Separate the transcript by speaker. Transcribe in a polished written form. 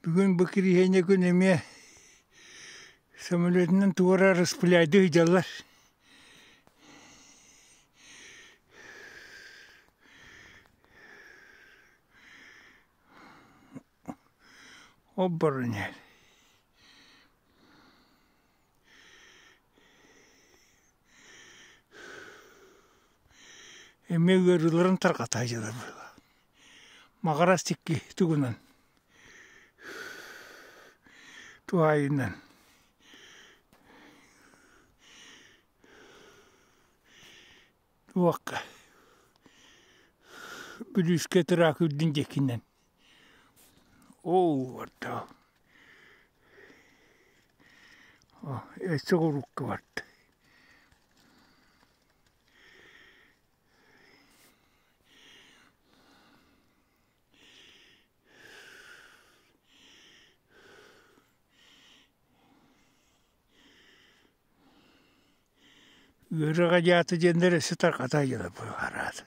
Speaker 1: Бүгүн бу кириһиэнньэ күн эмиэ самолетунан туора распыляйдыы сылдьаллар. Обборун иһэр. Эмиэ ыарыыларын тарҕата сылдьаллар быһыылаах. Маҕарас икки тугунан туһаайынан туохха Бүлүүскэ тыраах үрдүн диэкинэн оо барда өссө урукка барда. Үөрэҕэ дьаата диэннэр өссө тарҕата дьыла быһараат.